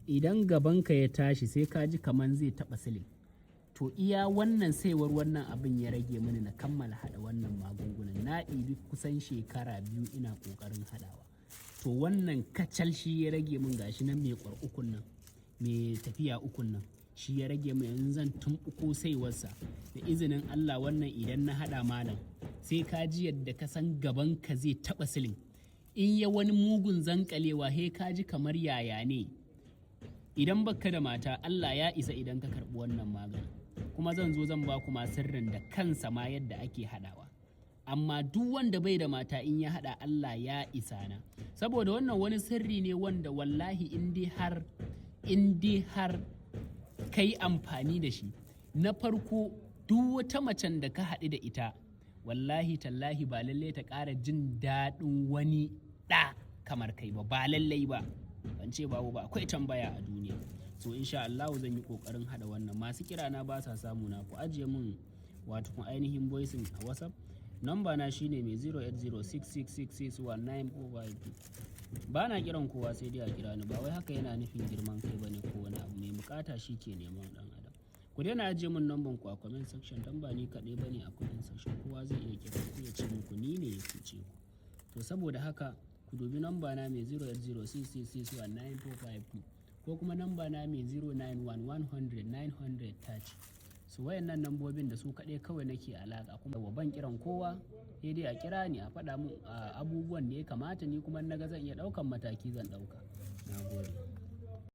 Idan gabanka ya tashi, sai ka ji kaman zai taɓa silin. To, iya wannan saiwar wannan abin ya rage mini na kammala haɗa wannan magungunan. Na ɗibi kusan shekara 2 ina ƙoƙarin haɗawa. To, wannan kacal shi ya rage min. Gashi nan, mai ƙwar ukun nan, mai tafiya ukun nan, shi ya rage min. Yanzu zan tumɓuko saiwarsa da izinin Allah. Wannan idan na haɗa, malam, sai ka ji yadda ka san gabanka zai taɓa silin. In ya wani mugun zankalewa, he ka ji kamar yaya ne. Idan baka da mata, Allah ya isa idan ka karɓi wannan maganin. Kuma zan zo zan ba ku ma sirrin da kansa ma yadda ake haɗawa. Amma duk wanda bai da mata, in ya haɗa, Allah ya isa na. Saboda wannan wani sirri ne wanda wallahi in dai har ka yi amfani da shi, na farko, duk wata macen da ka haɗu da ita, wallahi tallahi ba lallai ta ƙara jin daɗin wani ɗa kamar kai ba. Ba lallai ba, ban ce babu ba, akwai tambaya a duniya. So insha Allah zan yi ƙoƙarin haɗa wannan. Masu kira na ba sa samu na, ku ajiye mun wato kun ainihin voicing a WhatsApp. Number na shine mai 08066661952. Ba na kiran kowa, sai dai a kira ni. Ba wai haka yana nufin girman kai bane ko wani abu. Mai bukata shi ke neman dan adam. Ku daina ajiye mun number ku a comment section, dan ba ni kaɗai bane a comment section. Kowa zai iya kira ku ya ce muku ni ne ya cuce ku. To, saboda haka ku dubi number na mai 08066661952 ko kuma number na mai 091 100 930. Su wayannan nambobin da su kaɗai kawai nake alaƙa, kuma ban kiran kowa, sai dai a kira ni a faɗa mun abubuwan da ya kamata. Ni kuma na ga zan iya ɗaukan mataki, zan ɗauka. Na gode.